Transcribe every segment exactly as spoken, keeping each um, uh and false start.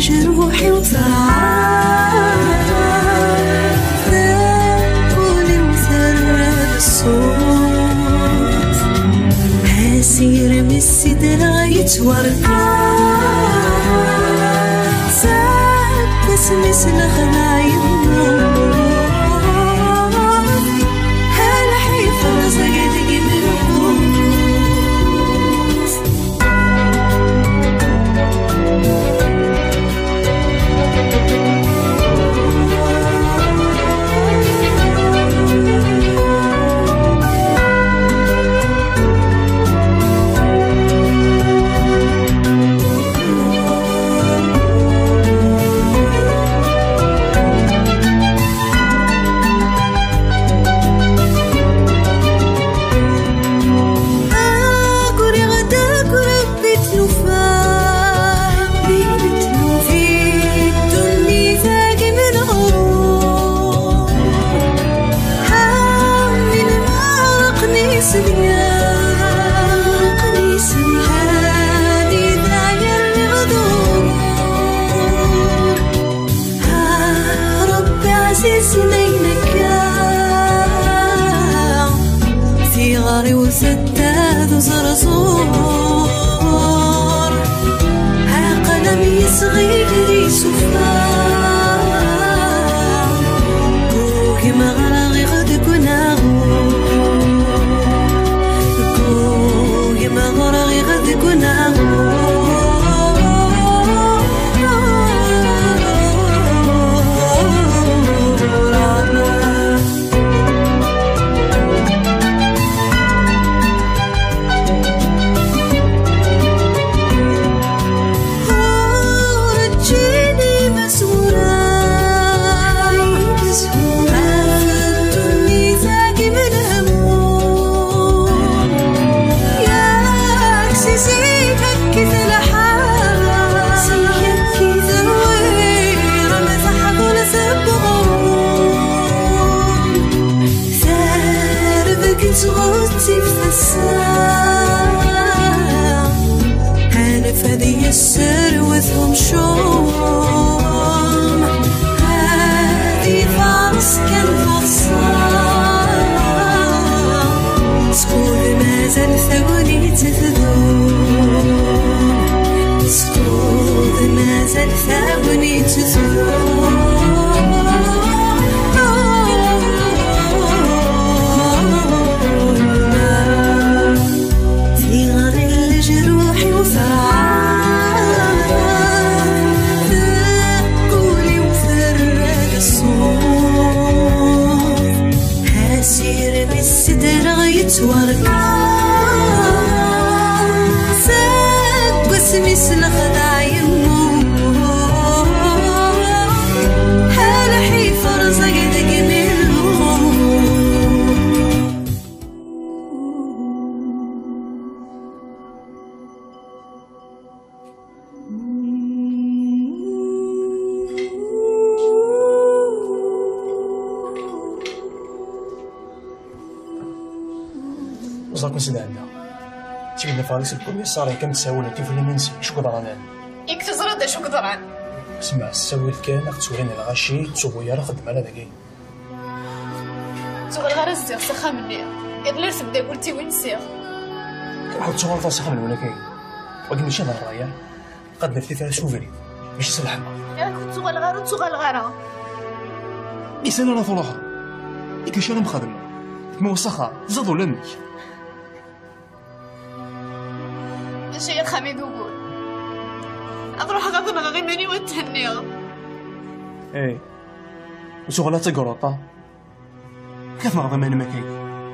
Jerruḥ-iw terɛa, tawwurt-iw terra d ṣṣut. Asirem i s-sidreɣ yettwarka, seg wasmi s-nexdeɛ yemmut. Lḥif rẓag deg lmut. Aguriɣ-d akk Rebbi tlufa, di ddunit-agi menɣur. Amin ma aqni s dya, aqni s dya, hadi dayer leɣdur. Ah, Rebbi ɛziz, ma ayen akka, tiɣri-w tedda d uẓerẓur. Aql-am yesɣi di sufar, ugmeɣ rɣiɣ deg unaɣur. Ugmeɣ rɣiɣ deg unaɣur. Ur ǧǧin imasura, ɣef ddunit-agi menhmum. Yak si zik akkit lḥal, si akkit lwir, am teḥḍul tebɣum. Terbek tɣettib tasa, anef ad yesserwet umcum, ad ifares kan taḍsa. Skud mazal tagnit tdum, skud mazal tagnit tdum. Tiɣri n leǧruḥ-iw terɛa, tewwurt-iw terra-d ṣṣut. Asirem i s-sidreɣ yettwarka, seg wasmi s-nexdeɛ yemmut. Lḥif rẓag deg lmut. Ẓer-ken s lɛella. Ttgen ɣer-s lkumisar, yakan ttɛawanen tifulin-nsen. Acu yeḍran? Yak teẓriḍ d acu yeḍran? Smeɛ, ssawil kan, ad ɣ-ttwalin lɣaci, ur ttsuɣu ara, xeddem ara dagi. Ur ttuɣaleɣ ara zziɣ s axxam-nni. Iḍelli ar tebda gulti win ziɣ. Ruḥ ur ttuɣaleḍ ara s axxam-nwen akka. Wagi mačči d ṛṛay, ah. Qad naf tifrat s ubrid, mačči s leḥmeṛ. Yak ur ttuɣaleɣ ara, ur ttuɣaleɣ ara. Isan ara truḥeḍ. Yak d acu ara m-xedmeɣ? Ma wessaxeɣ, tẓiḍ ulamek. Mačči axxam i d ugur. Ad ruḥeɣ ad nɣeɣ iman-iw ad thenniɣ. Ey, ur tuɣal ad tegruḍ, ah? Ad tneɣeḍ iman-im akka.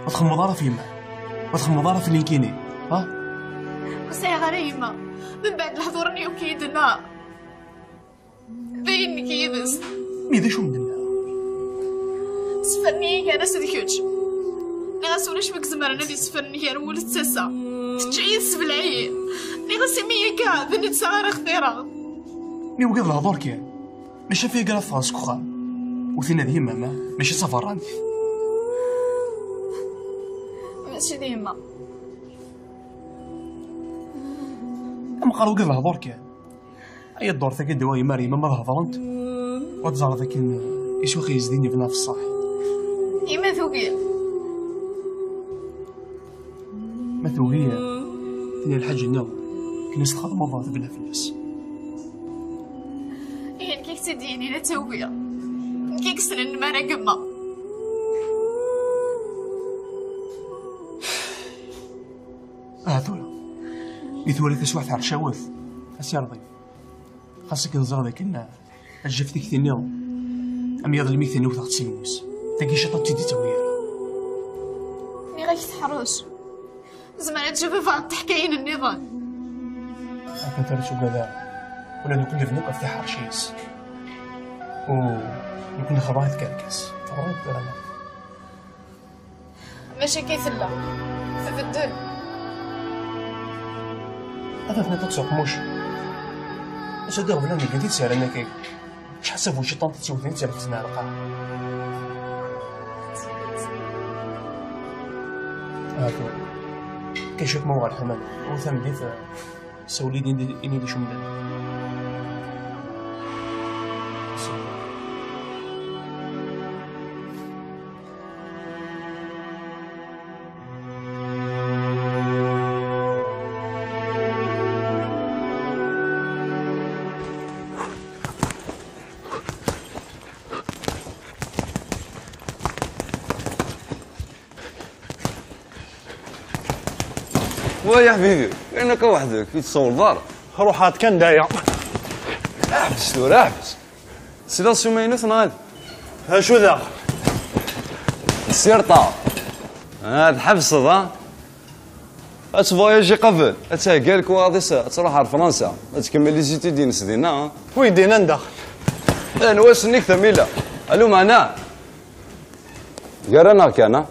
Ur txemmeḍ ara ɣef yemma. Ur txemmeḍ ara ɣef linkini, ha? Ur sɛiɣ ara yemma. Mbeɛd lehdur-nni akk i yi-d-tenna. D ayen nekk yid-s. Mi d acu m-d-nniɣ? Sferni gar-as d kečč. Nniɣ-as ulac wi izemren ad isfernen gar wul d tasa. Tečča-yi tessebleɛ-iyi. Nniɣ-as imi akka d netta ara xtireɣ. Mi wigad lehdur kan. Maca fi gara ffɣeɣ seg uxxam. U tinna d yemma-m, mačči d taberrant. Mačči d yemma. Ameqqar wigad lehdur kan. Ay ddurt-agi d-iwa yemma ar yemma ma ad hedrent, ad teẓreḍ akken iswi yezdin yebna ɣef ṣṣeḥ. Ima tugi. Ma tugi, tenna lḥaǧa nniḍen, akken i s-txedmeḍ tebna fell-as. Ihi nekk i k-tt-id-yinin ad tagi. Nekk i yessnen lemmer a gemma. Aha tura. I tura taswiɛt ḥercawet. A si Ṛebbi. Xas akken ẓriɣ dakken ajjaf tikti-nni am yiḍ lmiktin i wteɣ-tt s lmus. Tagi ciṭ ur tt-id-ittawi ara. Nniɣ-ak teḥrec. Zemreɣ ad tjabbeɣ teḥkayin nniḍen. Akken tura ur tugad ara. Ula d nekkni bnu ɣef tiḥerci-is. U nekkni xḍa i tkerkas. Teɣriḍ tura neɣ? Maca akka i tella. Tbeddel. Ad tafniḍ ad tsuqmuc. Acu ad d-iɣeblan deg tid sehran akka. Acḥal s bu ciṭan tiwten i tt-irefzen ar lqaɛ. Hatu. Kacu ma uɣal ḥaman. U tameddit, sawli-d ini d icumdan. Wa ya ḥbibi, ayen akka weḥd-k, ur tessawleḍ ara. Ruḥ-aɣ-d kan daya. Ḥbes tura, ḥbes. Tesliḍ s umaynut neɣ ad? Acu daɣ? Sirṭa. Ad tḥebseḍ, ha? Ad tvoyaji qabel. Ad thegga lekwaɣeḍ-is, ad truḥ ar Fransa. Ad tkemmel les études-ines dinna, ha? Wi d-yennan daɣen? Anwa ass-nni-k tamila? Alu meɛna? Gar-aneɣ kan, ha?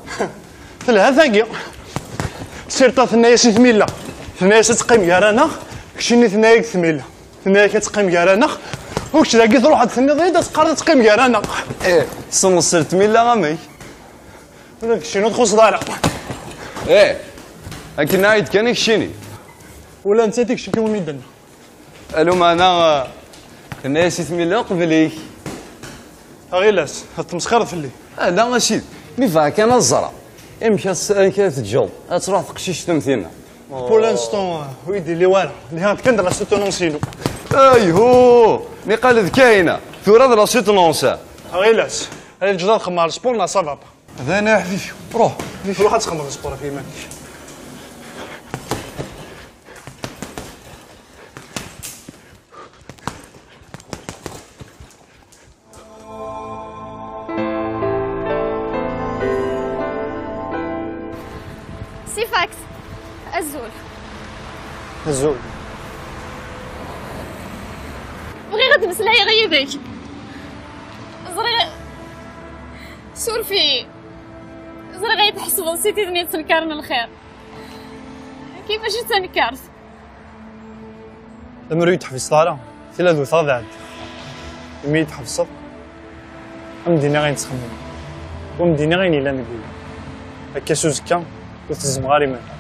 Telha tagi. Sirṭa tenna-yas i tmilla. Tenna-yas ad teqqim gar-aneɣ, keččini tenna-yak tmilla. Tenna-yak ad teqqim gar-aneɣ, u kečč dagi truḥeḍ tenniḍ-iyi-d ad teqqareḍ ad teqqim gar-aneɣ. Eh, semmeṣ tmilla amek? Ula d keččini ur txuṣṣeḍ ara. Eh, akken ɛid kan i keččini. Ula nettat i keččini i wen-idenna. Alu meɛna, eh, tenna-yas i tmilla uqbel-ik. Aɣilas, ad tmesxireḍ fell-i. Ala a sidi, mi bɣa kan ad ẓreɣ. Amek ad, amek ad teǧǧeḍ ad truḥ teqcict am tinna? Pour l'instant, ur yi-d-yelli wara. Lhiɣ-d kan d la soutenance-inu. Ayhu! Niqal d kahina, tura d la soutenance. Aɣilas, ad yeǧǧeḍ ad xemmeɣ ar sport neɣ ça va pas? D ayen a ḥbibi, ruḥ. Ruḥ ad txemmeḍ sport ɣef yiman-ik. Sifax, azul. Azul. Bɣiɣ ad mmeslayeɣ yid-k. Ẓriɣ, suref-iyi. Ẓriɣ ay tḥesbeḍ si tiden yettenkaren lxir. Kif mačči d tanekkart. Lemmer ur yi-d-teḥbseḍ ara, tila d wteɣ ad ɛeddiɣ. Imi yi-d-tḥebseḍ, ad m-d-iniɣ ayen ttxemmimeɣ, u ad m-d-iniɣ ayen yellan deg wul-iw. Akka s uzekka, ur t-zzmeɣ ara iman-iw.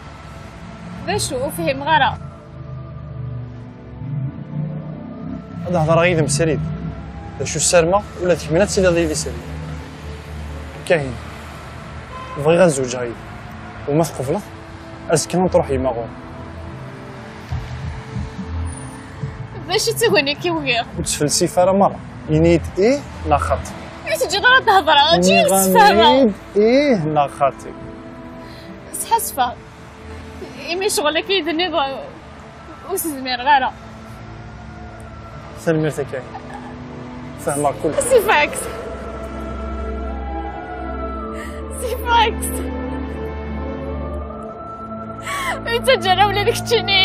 D acu? Ur fhimeɣ ara. Ad hedreɣ yid-m srid. D acu ssarmeɣ, ula d kemmini ad tiliḍ yid-i srid. Kahina, bɣiɣ ad zewǧeɣ yid-m. U ma tqebleḍ, azekka ad truḥ yemma ɣur-m. D acu i d tagnit i ugiɣ? Ur ttfelsif ara merra. Ini-yi-d ih neɣ xaṭi. Ur teǧǧiḍ ara ad d-hedreɣ, aǧǧi-yi ad sfehmeɣ. Ini-yi-d ih neɣ xaṭi. Sḥassfeɣ. Imi ccɣel akka i d-tenniḍ, ur s-zmireɣ ara. Tanemmirt a Kahina. Fehmeɣ kullec. Sifax. Sifax. Ur ttaǧǧa ara ula d keččini.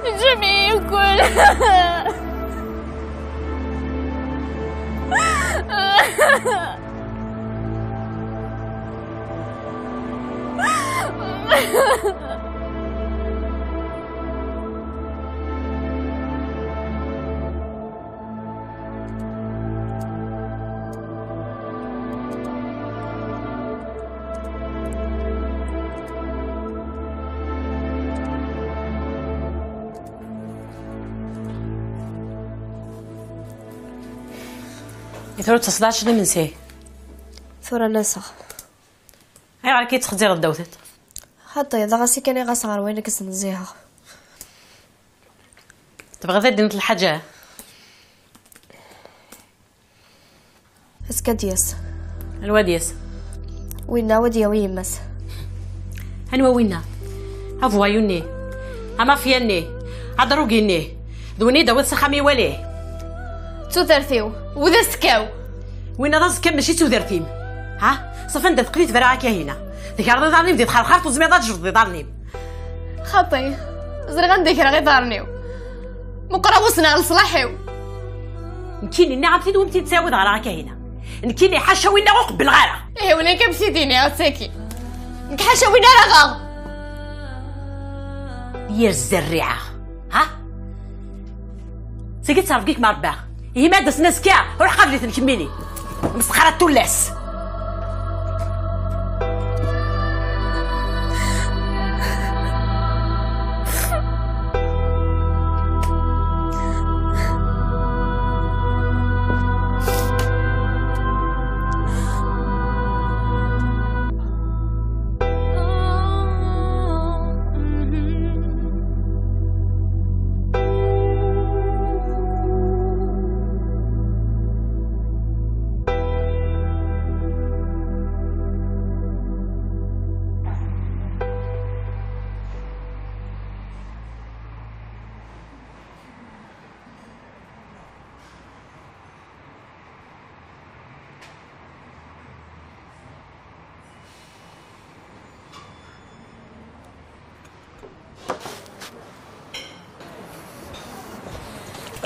Ǧǧem-iyi ukoll. I tura ur tettaseḍ ara ad teččeḍ imensi? Tura n ass-a. Ayɣer akka i tettxezzireḍ ddaw-ten? Xaṭi, d aɣasi kan i ɣas ɣer wayen akka s-nziheɣ. Tebɣiḍ ad d-tiniḍ lḥaǧa? Azekka ad d-yas. Anwa ad d-yas? Winna, ad d-yawi yemma-s. Anwa winna? Avwayu-nni, amafya-nni, adrugi-nni, d win i d-tawiḍ s axxam i wali? D tudert-iw, u d azekka-w. Winna d aẓekka-m, mačči d tudert-im. Ha? Saf anda teqqen-it bara akka hina. Tegreḍ iḍarren-im di txerxart, ur tezmireḍ ad tjebdeḍ iḍarren-im. Xaṭi, ẓriɣ anda greɣ iḍarren-iw. Meqqreɣ usneɣ leṣlaḥ-iw. Nekkini nniɣ-am-t-id, ur m-t-id-ttawiḍ ɣer akka hina. Nekkini ḥaca winna ur qebbleɣ ara. Ihi win akka m-t-id-iniɣ ass-agi. Nekk ḥaca win ara ɣeɣ. Yir zerriɛa. Ha? Tagi d targit ma rebbaɣ. Ihi ma d-asen azekka, ur ḥqabel-iten kemmini. Msexrat tullas.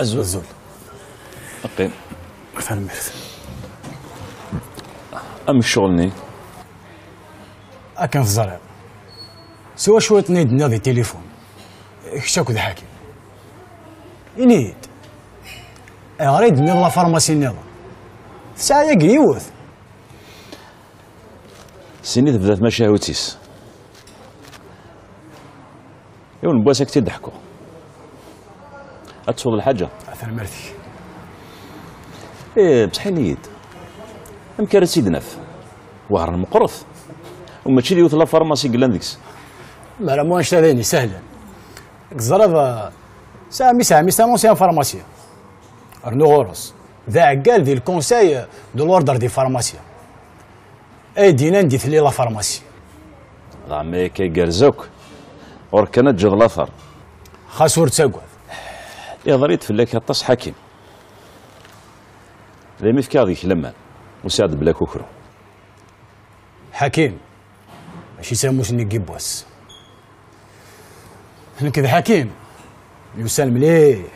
Azul. Azul. Qqim. Tanemmirt. Amek ccɣel-nni? Akken teẓriḍ. Siwa cwiṭ-nni i d-nniɣ di tilifun. Kečč akked Ḥakim. Ini-yi-d. Ayɣer i d-nniḍ la pharmacie nniḍen? Tesɛa yagi yiwet. Sini tebda tmacahut-is. Yiwen n wass ad k-tt-id-ḥkuɣ. Ad tesweḍ lḥaǧa. Tanemmirt-ik. Ih, bṣeḥ ini-yi-d. Amek ara tt-id-naf? Wehran meqqret. U mačči d yiwet la pharmacie i yellan deg-s. Mara mu annect-a d ayen isehlen. Teẓriḍ, eh, sɛami, sɛami, c'est un ancien pharmacien. Rnu ɣur-s. D aɛeggal di le conseil de l'ordre des pharmaciens. Ay d-inan di telli la pharmacie. D ɛemmi akka igerrez akk. Ɣur-k kan ad teǧǧeḍ later. Xas ur ttagad. Ihḍer-iyi-d fell-ak aṭas Ḥakim. Daymi fkiɣ deg-k laman. Usiɣ-d bla kukru. Ḥakim, mačči d tamusni n yiwwas. Nekk d Ḥakim, yusan mliḥ.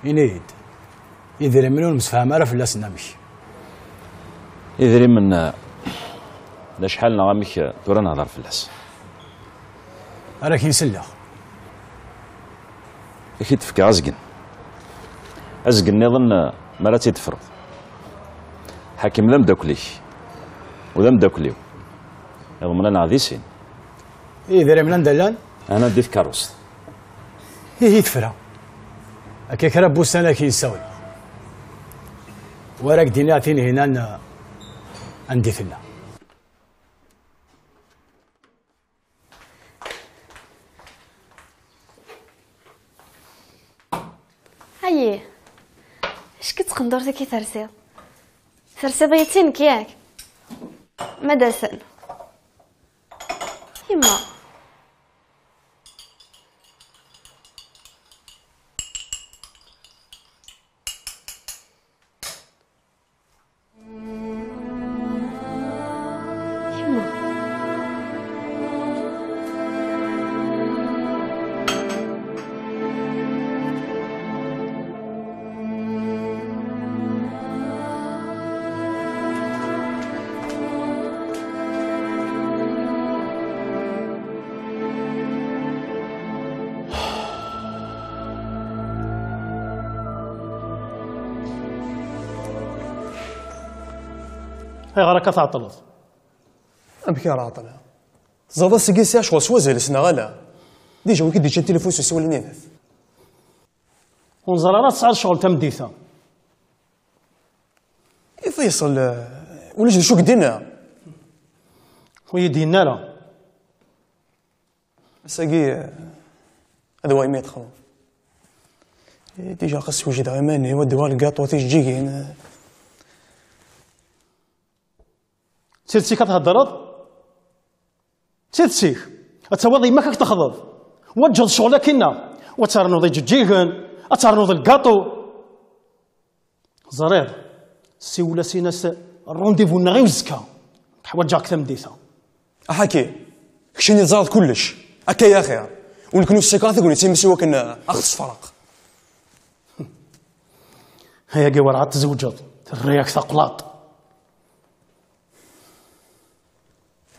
Ini-yi-d, idrimen ur nemsefham ara fell-asen amek? Idrimen, eh, d acḥal neɣ amek, eh, tura nehder fell-as? Ara k-in-selleɣ. Ad k-id-fkeɣ azgen. Azgen nniḍen, eh, mi ara tt-id-tefreḍ. Ḥakim d ameddakel-ik. U d ameddakel-iw. Iḍemlen-aɣ di sin. Idrimen anda llan? Ana di tkeṛṛust. Ihi tefra. Akka kra n wussan ad k-in-ssawleɣ. Wara k-d-iniɣ Tinhinan, eh, anda i tella. Ayi, acu-k d tqendurt-agi tersiḍ? Tersiḍ-iyi-tt-id nekk, yak? Ma d-asen. Yemma. Ayɣer akka tɛeṭṭleḍ? Amek ara ɛeṭṭleɣ? Teẓriḍ ass-agi sɛiɣ ccɣel s wazal-is neɣ ala? Dija wi k-id-iǧǧan tilifun s usawal-nni-inet? Ur neẓri ara tesɛiḍ ccɣel tameddit-a. Iṣel, ulac d acu i k-d-yenna? Ur yi-d-yenna ara. Ass-agi, ad wayen mi txedmeḍ. Eh, déjà xas wejdeɣ iman-iw, ad d-uɣal lgaṭu, tijeǧǧigin. D tidet-ik ad theddreḍ? D tidet-ik? Ad tawiḍ yemma-k ad k-texḍeb? Wa ǧǧeḍ ccɣel akkinna? Wa ternuḍ ijeǧǧigen, ad ternuḍ lgaṭu? Ẓriɣ. Siwel-as, in-as rendez-vous-nneɣ i uzekka. Ḥwaǧeɣ-k tameddit-a. Aḥaki, keččini teẓriḍ kullec. Akka i axir. U nekni ur ssakaɣ tagnit imes i wakken, eh, ad ɣ-tesferq. Ayagi werɛad tzewǧeḍ. Terra-yak taqlaṭ.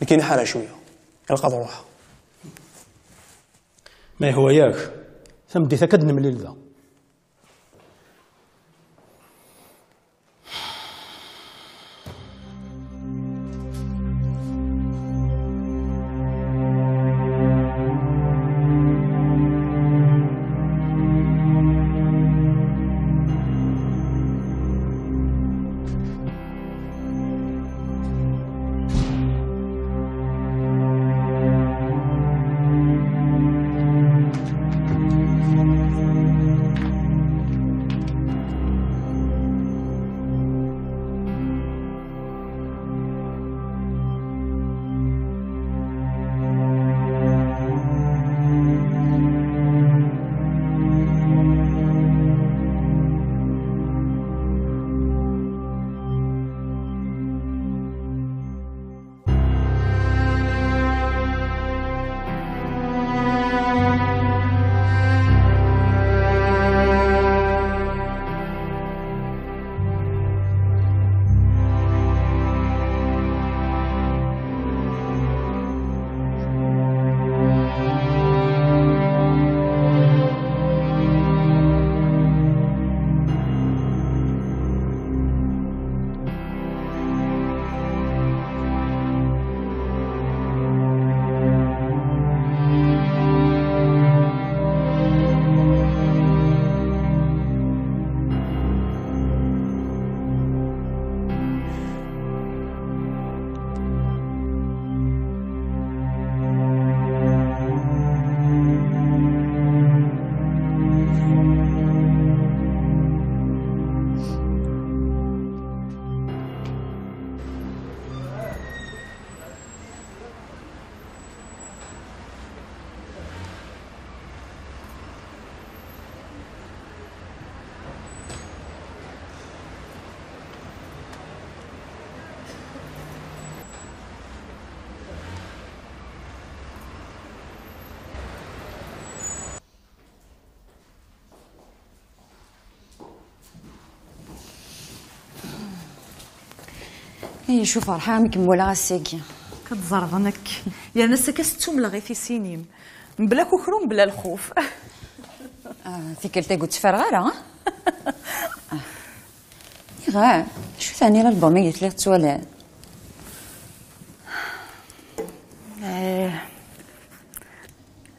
Nekki nḥar cwiya. Ilaq ad ruḥeɣ. Ma yehwa-yak, tameddit akka ad nemlil da. Ay, acu ferḥeɣ mi kem-walaɣ ass-agi. Ad tzerḍen akk. Yerna ass-agi ad s-ttumleɣ i tisin-im. Mebla kukru, mebla lxuf. Ah, tikkelt-agi ur tt-ffireɣ ara, ah? Iɣer, acu teɛni l'album-agi telliḍ tettwaliḍ? Eh,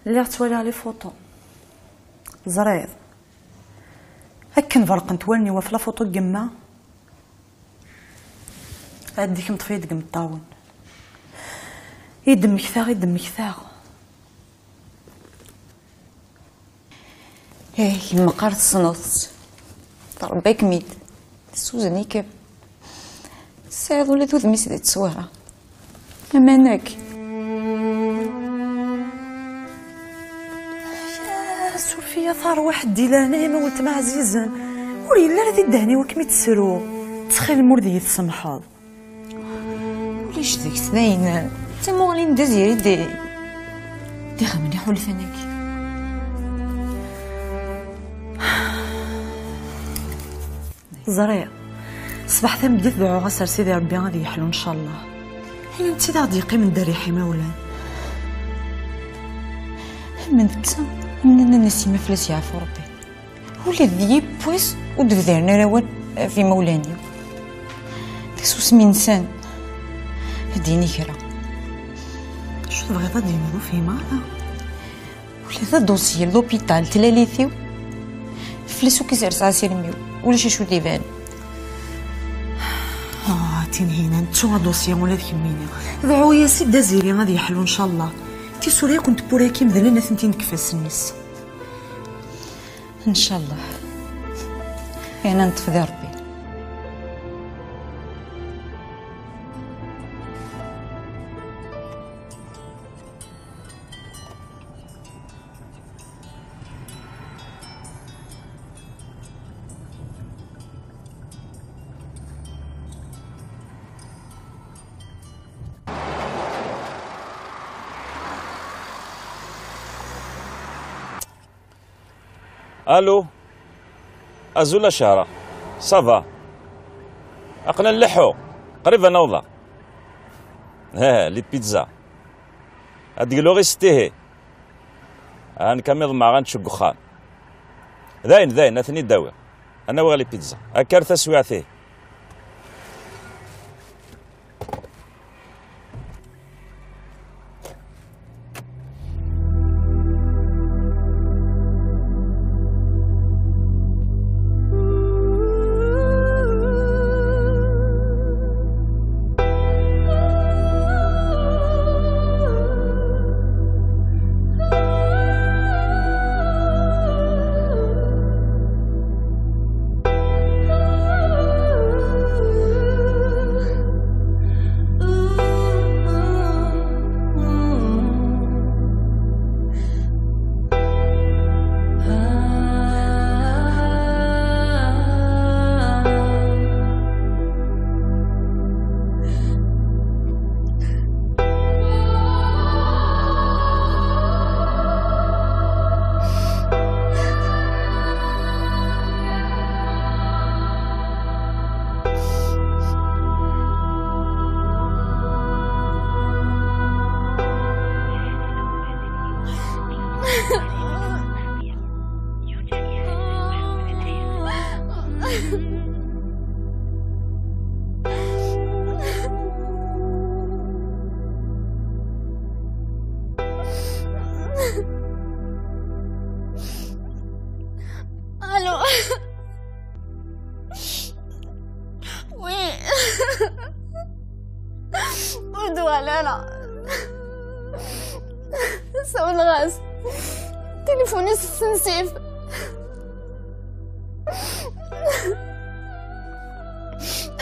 lliɣ ttwaliɣ les photos. Ẓriɣ. Akken berqent wallen-iw ɣef la photo n yemma, ɛeddi kemm ṭṭef-iyi-d deg imeṭṭawen. I d-mmektaɣ, i d-mmektaɣ. Eh, meqqar tessneḍ-tt. Tṛebba-kem-id. Tessuzen-ikem. Tesɛiḍ ula d udem-is di teswara. Aman-agi. Suref-iyi a Tarwiḥt, di leɛnaya-m a weltma ɛzizen. Ur yelli ara di ddehn-iw ad kem-id-sruɣ. Ttxil-m ur d-iyi-tsemḥeḍ. Ulac deg-s dayen. D tamuɣli n Diziri d, d ixemmen iḥulfan-agi. Ẓriɣ. Ṣbeḥ tameddit dɛuɣ-as ar Sidi Ṛebbi ad yeḥlu ncallah. Ayen d tid aɣ-d-yeqqimen d rriḥa imawlan. Am netta, am nanna-nnes yemma fell-as yeɛfu Ṛebbi. Ula d yiwwas ur d-bdiren ara awal ɣef yimawlan-iw. Tasusmi-nsen ad d-yini kra. Acu tebɣiḍ ad d-yini, ur fhimeɣ ara. Ula d adusyi n l'hôpital, tlalit-iw, fell-as akk i serseɣ asirem-iw, ulac acu d-iban. Tinhinan, ttuɣ adusyi ula d kemmini. Dɛu-yas-id d aziri ad yeḥlu, ncallah. Tisura yakk n tewwura-agi medlen, atenti deg ifassen-is. Ncallah. Ayen ad neṭṭef di Rebbi. Allô. Azul a Cahra. Ça va? Aql-aɣ nleḥḥu. Qrib ad naweḍ. Ha, les pizzas. Ad d-gluɣ isettihi. Ha, nekk am iḍemɛeɣ ad nečč deg uxxam. Dayen, dayen, ad ten-id-awiɣ. Ad n-awiɣ les pizzas. Akka ar taswiɛt ihi. Allô. Oui. Ur d-uɣal ara. Sawleɣ-as. Tilifun-is sensif.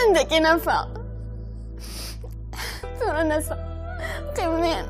Anda akken afeɣ. Tura nasa. Qqimen.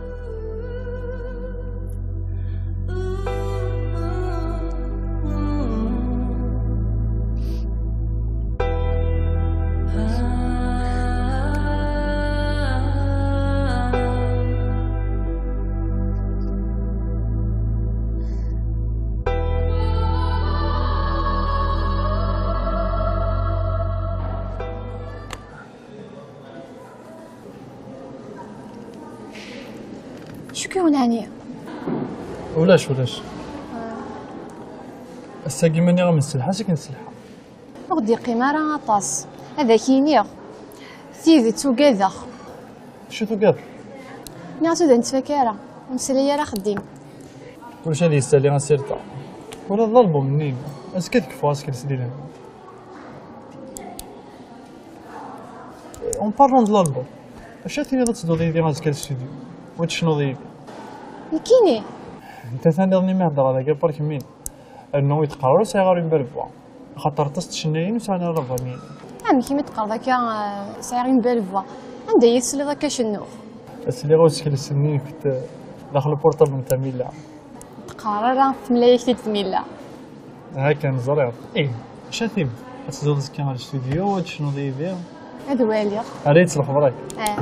Acu k-yuɣen ɛni? Ulac, ulac. Ass-agi ma nniɣ-am nesselḥa, seg nesselḥa. Ur ɣ-d-yeqqim ara aṭas. Ad ak-iniɣ, tidet ugadeɣ. Acu tugadeḍ? Nniɣ-as ur d nettfak ara, ur nesli ara axeddim. Kullec ad yessali asirta. Ula d lalbum-nni, azekka ad kfuɣ asekles di lehna. En parlant de l'album, acu ad tiniḍ ad tedduḍ yid-i azekka ar studio, u ad tecnuḍ yid-i? Nekkini? Anta taniḍ-nni mi heddreɣ dagi apar kemmin? Rnu i d-qqareɣ ur sɛiɣ ara une belle voix, axaṭer aṭas n tcennayin ur sɛin ara la voix-nni. Amek imi d-teqqareḍ akka, eh, sɛiɣ une belle voix? Anda i tesliḍ akka cennuɣ? Sliɣ i usekles-nni i kent, eh, daxel uportable n Tamila. Teqqar ara temlal-ak-t-id tmilla. Hakan, ẓriɣ. Ih, acu ad tim? Ad tedduḍ azekka ɣer studio, ad tecnuḍ yid-i? Ad waliɣ. Ara yett lexber-ak. Eh.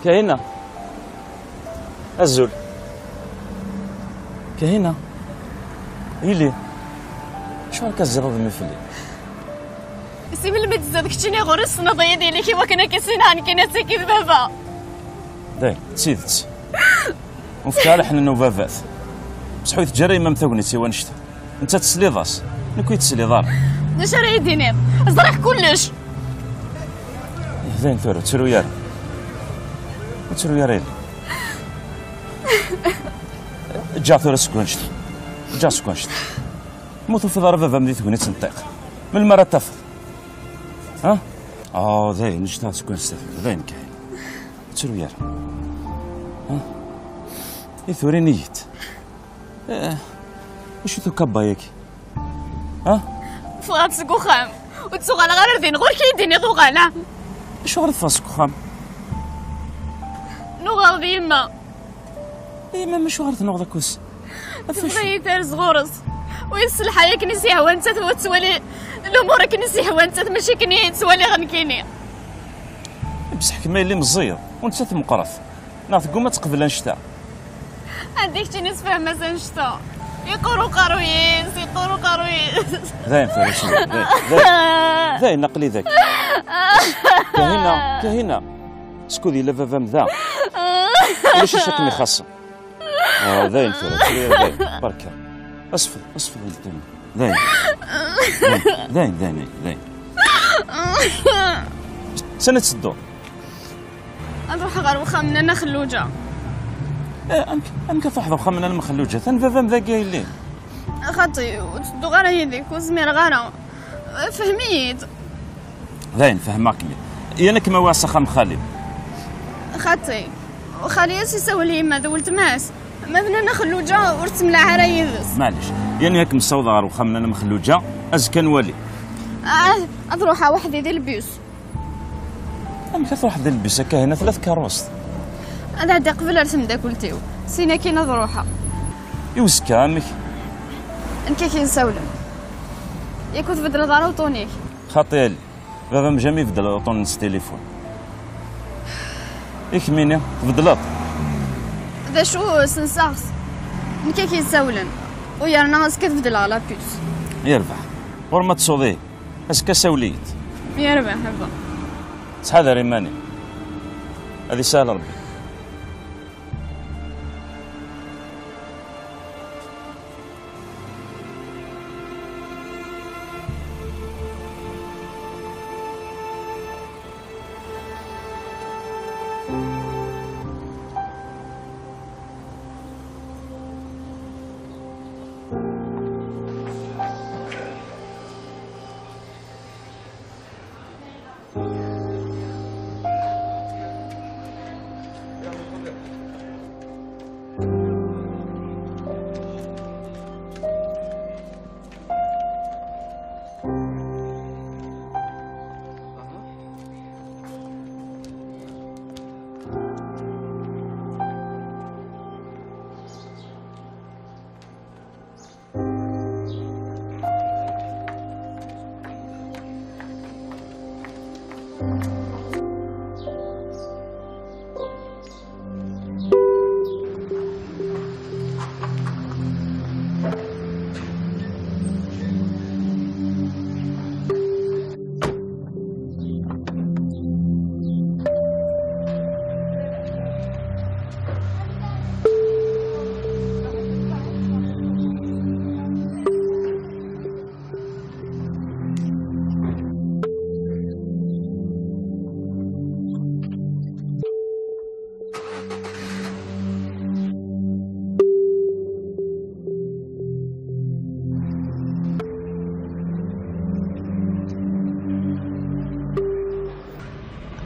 Kahina. Azul. Kahina. Ili. Acuɣer akka tezziḍ udem-iw fell-i? Si melmi d-tzad keččini ɣur-i tessneḍ-iyi-d yelli-k i wakken ad k-issinɛen kan ass-agi d baba? Dayen, d tidet. Ur fkiɣ ara ḥnana ubabat. Bṣeḥ ur teǧǧa ara yemma-m tagnit i wannect-a. Netta tesliḍ-as. Nekk ur yi-tesliḍ ara. D acu ara yi-d-tiniḍ? Ẓriɣ kullec. Dayen tura, ur ttru ara. Ur ttru ara yelli. Ǧǧeɣ tura seg wannect-a. Ǧǧeɣ seg wannect-a. Ma ur tufiḍ ara baba-m di tegnit n ṭṭiq, melmi ara t-tafeḍ? Ha? Oh, dayen, ǧǧeɣ seg wannect-a. Dayen kan. Ur ttru ara. Ha? I turin-iyi-d. Eh, acu-t ukabba-yagi? Ha? Ffɣeɣ-d seg uxxam. Ur ttuɣaleɣ ara ar din. Ɣur-k i yi-d-tiniḍ uɣaleɣ. Acuɣer i teffɣeḍ seg uxxam? Nuɣeɣ d yemma. Yemma-m acuɣer tennuɣeḍ akked-s? Tebɣa-yi terz ɣur-s. U yesselḥay akken i s-yehwa nettat, u ad twali lumuṛ akken i s-yehwa nettat, mačči akken i ttwaliɣ nekkini. Bṣeḥ kemm a yelli meẓẓiyeḍ, u nettat meqqret. Neɣ tegguma ad teqbel annect-a? Anda keččini sefhem-as annect-a? Yeqqur uqerruy-is, yeqqur uqerruy-is. Dayen tura, dayen, dayen, dayen, aql-i daki. Kahina, Kahina, skud yella baba-m da. Ulac acu akken ixaṣṣen. Ah, dayen tura, tura, dayen, barka. Asfel, asfel, dayen. Dayen. Dayen, dayen, dayen, dayen. Sani ad tedduḍ? Ad ruḥeɣ ɣer uxxam n Nna Xelluǧa. Eh, amek, amek ad truḥeḍ uxxam n Nna Xelluǧa? Atan baba-m dagi a yelli. Xaṭi, ur ttedduɣ ara yid-k, ur zmireɣ ara. Fhem-iyi-d. Dayen, fehmeɣ-kem-id. Yan ad kem-awiɣ s axxam n xali. Xaṭi, xali ad s-isawel i yemma d weltma-s. Ma d Nna Xelluǧa ur ttemlaḥ ara yid-s. Maɛlic, yan ad kem-ssawḍeɣ ɣer uxxam n Nna Xelluǧa, azekka ad nwali. Ah, ad ruḥeɣ weḥd-i di lbus. Amek ad truḥeḍ di lbus akka, hina tella tkeṛṛust? Ad ɛeddiɣ qbel ar temdakelt-iw, sin akin ad ruḥeɣ. I uzekka, amek? Nekk ad k-in-sawlen. Yak ur tbeddleḍ ara uṭun-ik? Xaṭi a yelli, baba-m jamais ibeddel uṭun-nnes s tilifun. I kemmini, tbeddleḍ? D acu, senseɣ-t. Nekk ad k-in-sawlen. U yerna azekka ad beddleɣ la puce. Yerbeḥ. Ɣur-m ad tsuḍ ihi. Azekka sawel-iyi-d. Yerbeḥ a baba. Ttḥadar iman-im. Ad isahel Rebbi.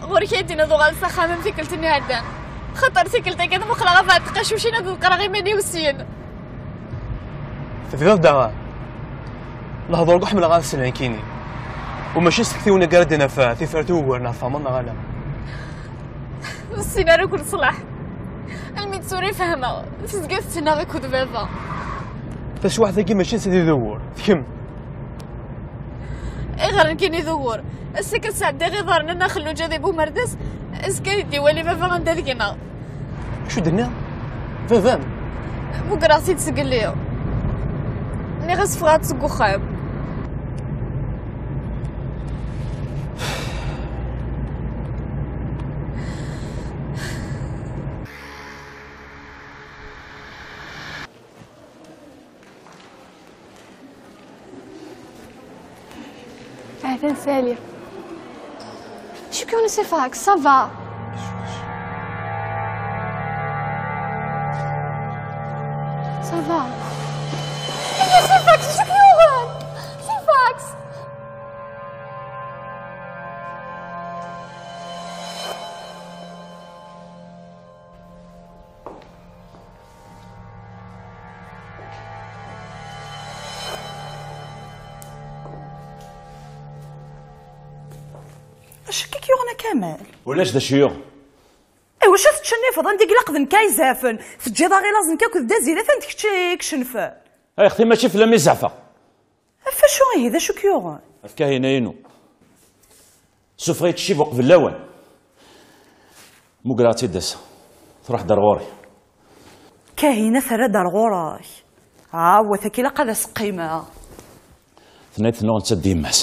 Ɣur-k ay d-iniḍ uɣal s axxam am tikkelt-nni iɛeddan. Xaṭer tikkelt-agi ad muqleɣ abɛed tqacucin ad ḍeqqreɣ iman-iw syin. Tebdiḍ daɣen. Lehdur ur ḥemmleɣ ad slen nekkini. U mačči s tektiwin akka ara d-naf tifrat ugar neɣ tfehmeḍ neɣ ala. Ur ssin ara akk leṣlaḥ. Almi d tura i fehmeɣ, tezga tettnaɣ akked baba. Taswiɛt-agi mačči netta i d ugur, d kemm. Ayɣer nekkini d ugur? Ass-a kan sɛeddaɣ iḍarren n Nna Xelluǧa di Bumerdas, azekka ad d-iwali baba anda d-gneɣ. Acu d-tenniḍ? Baba-m? Mmugreɣ-t-id zgelli. Nniɣ-as ffɣeɣ-d seg uxxam. Atan sali. Acu k-yuɣen a Si Fax, ça va? Ça va? Ihi a Si Fax, acu k-yuɣen? Si Fax! Acu akka k-yuɣen a Kamal? Ulac d acu yuɣ. Iwacu tettcennifeḍ anda i ilaq d nekk ay zafen? Teǧǧiḍ aɣilaẓ nekk akked Dazir, atan d kečč i icennfen. Ay xti, mačči fell-am i zeɛfeɣ. Ɣef wacu ihi, d acu k-yuɣen? Ɣef Kahina-inu. Sufeɣ-itt ccib uqbel lawan. Mugreɣ-tt-id ass-a. Truḥ-d ar ɣur-i. Kahina terra-d ar ɣur-k. Awat, akka ilaq ad as-qqimeɣ. Tenna-d tennuɣ netta d yemma-s.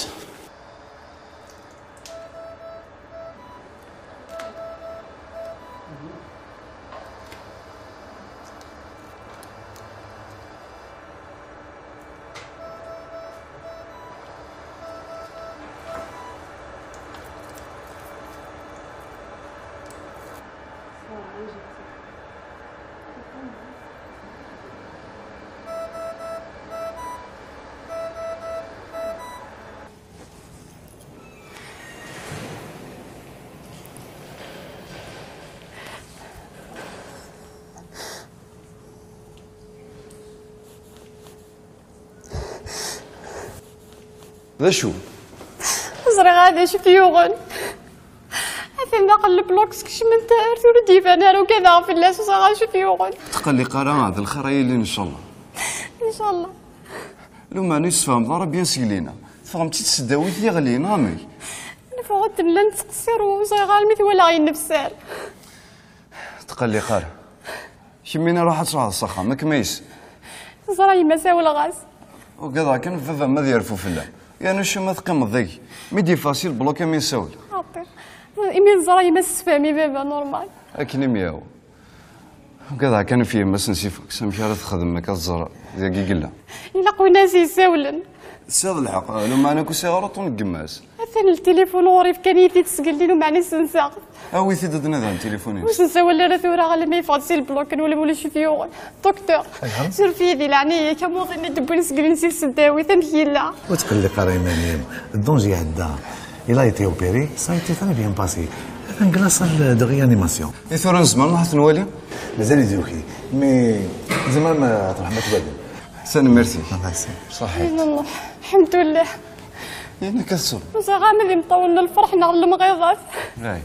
D acu? Ẓriɣ ad acu t-yuɣen. Atan daxel leblok skecmen-t ar tura ur d-iban ara, ugadeɣ fell-as, ur ẓriɣ acu t-yuɣen. Tqelliq ara, d lxir ay yelli, ncallah. Ncallah. Lumeɛna ur tessefhameḍ ara bien seg lina. Teffɣemt-id s tdawit yeɣlin, amek? Neffeɣ-d nella nettqeṣṣir, ur ẓriɣ ara mi t-walaɣ yennefsar. Tqelliq ara. Kemmini ruḥ ad truḥeḍ s axxam, akken ma yes. Teẓra yemma sawleɣ-as. Ugadeɣ kan baba-m ad yerfu fell-am. Yernu acu ma teqqimeḍ dagi? Mi d-yeffeɣ si leblok am yessawel. Xaṭi. Imi teẓra yemma tessefhem i baba normal. Akken i m-yehwa. Ugadeɣ kan ɣef yemma-s n Si Fax, amek ara texdem akka tẓer dagi yella. Ilaq win ara s-yessawlen. Tesɛiḍ lḥeqq, lumeɛna akk sɛiɣ ṛuṭu n yemma-s. Atan ltilifun ɣur-i, fkan-iyi-t-id sgelli, lumeɛna ssenseɣ. Awi-t-id ad nadiɣ tilifun-ines. Ur s-nsawal ara tura, alamma yeffeɣ-d si leblok, newwel ulac-it yuɣen. Docteur, suref-iyi di leɛnaya-k, amuḍin i d-wwin sgelli-ines i tseddawit, amek yella? Ur tqelliq ara iman-im, ddunj iɛedda. Il a été opéré, ça a été très bien passé. Atan deg la salle de réanimation. I tura nezmer ad t-nwali? Mazal-it yuki, mais tzemrem ad truḥem ad twalim. Tanemmirt-ik. Merci. Ṣaḥit. Ay Llah, lḥemdullah. Yenna-k ad tesleḍ. Ẓriɣ ama d imeṭṭawen n lferḥ neɣ n lemɣiḍat. Ay.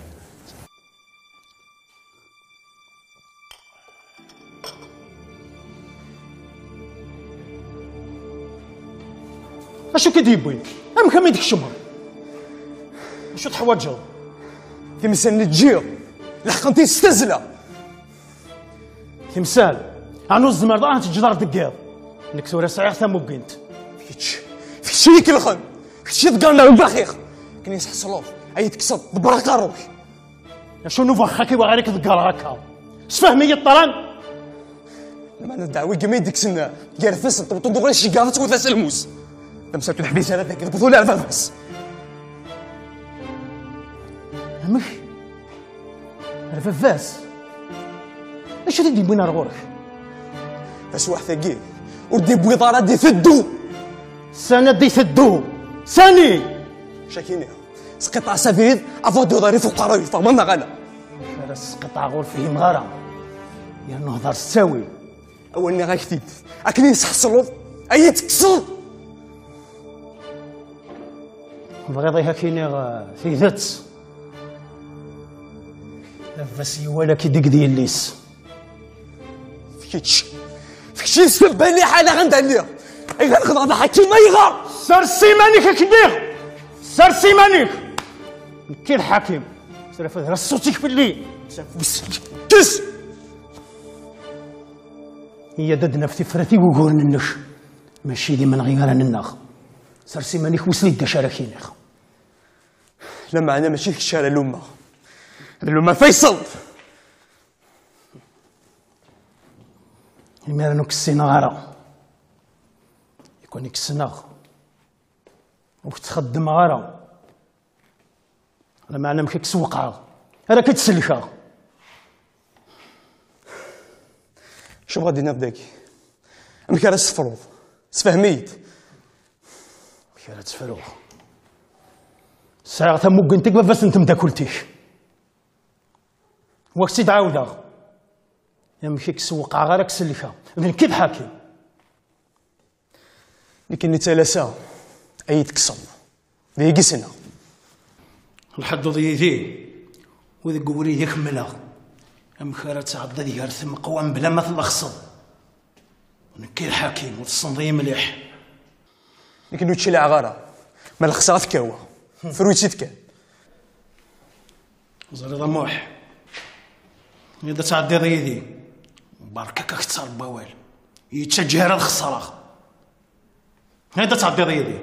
Acu k-id-yewwin? Amek am i d-tkecmeḍ? Acu teḥwaǧeḍ? Timsal-nni ǧǧiɣ, leḥqent-iyi s tazzla. Timsal, ɛni ur tzemreḍ ara ad teǧǧeḍ aɣ deg yiḍ? Nekk tura sɛiɣ tamuggint. D kečč, d kečč i yi-ikelxen, d kečč i iḍeggren ar lbaxix. Akken i yi-tesḥeṣleḍ, ad yi-tekkseḍ, ḍebber aqerru-k. Acu n ubaxxak i wɣir i k-ḍeggreɣ akka? Sfehmi-yi ṭṭran! Lmeɛna ddeɛwa-agi ma yi-d-kksen gar ifassen n tmeṭṭut d uɣris, ceggeɣ ad twet aselmus. Tamsalt ur teḥbis ara dagi, tewweḍ ula ar baba-s. Amek? Ar baba-s? Acu i t-id-yewwin ar ɣur-k? Taswiɛt-agi ur d-yewwiḍ ara ad d-iteddu. Sani ad d-iteddu? Sani? Cakini, sqiṭeɛ s abrid, avant d-uḍar i fuqara yefɣeḍ neɣ ala. Ara sqiṭeɛ ur fhimeɣ ara. Yernu hḍer s ttawil. Awal nniɣ-ak-t-id. Akken i yi-tesḥeṣleḍ, ad yi-tekkseḍ. Tebɣiḍ ihi ad k-iniɣ, eh, tidet? Baba-s iwala-k-id deg d yelli-s. D kečč. D kečč i yesbabben liḥala anda lliɣ. Ayɣer xedɣeɣ d aḥakim, ayɣer? Sers iman-ik, ak-nniɣ! Sers iman-ik! Nekk i lḥakim. Srefd ara ṣṣut-ik fell-i. Kkes! Iyya-d ad d-naf tifrat i wuguren-nnek. Mačči d imenɣi ara nennaɣ. Sers iman-ik, wissen d acu ara k-iniɣ. Lameɛna mačči d kečč ara lummeɣ. Ad lummeɣ Faysal! Imir-nni ur k-ssineɣ ara. Ikun i k-ssneɣ. Ur k-ttxeddmeɣ ara. Lameɛna amek i k-sewqɛeɣ ara k-id-sellkeɣ. Acu bɣa d-tiniḍ dagi? Amek ara s-tefruḍ? Sefhem-iyi-d. Amek ara tt-fruɣ? Sɛiɣ tamuggent deg baba-s n temdakelt-ik. Wa k-tt-id-ɛawdeɣ. Amek i k-sewqɛeɣ ara k-sellkeɣ? D nekk i d ḥakim. Nekkini d talasa ay d-tekkseḍ. D ayagi ssneɣ. Lḥedduḍ yid-i, u deg ubrid i kemmleɣ. Amek ara tɛeddiḍ gar tmeqwa mebla ma tlexseḍ? Nekk i lḥakim, u tessneḍ-iyi mliḥ. Nekkini ur ččilɛeɣ ara. Ma lexseɣ ad t-kaweɣ. Fru-tt-id kan. Ẓriḍ a Muḥ, ad tɛeddiḍ yid-i. Berka-k ad k-ttarreḍ awal. Yettaǧǧa ara ad xeṣreɣ. Ad tɛeddiḍ yid-i.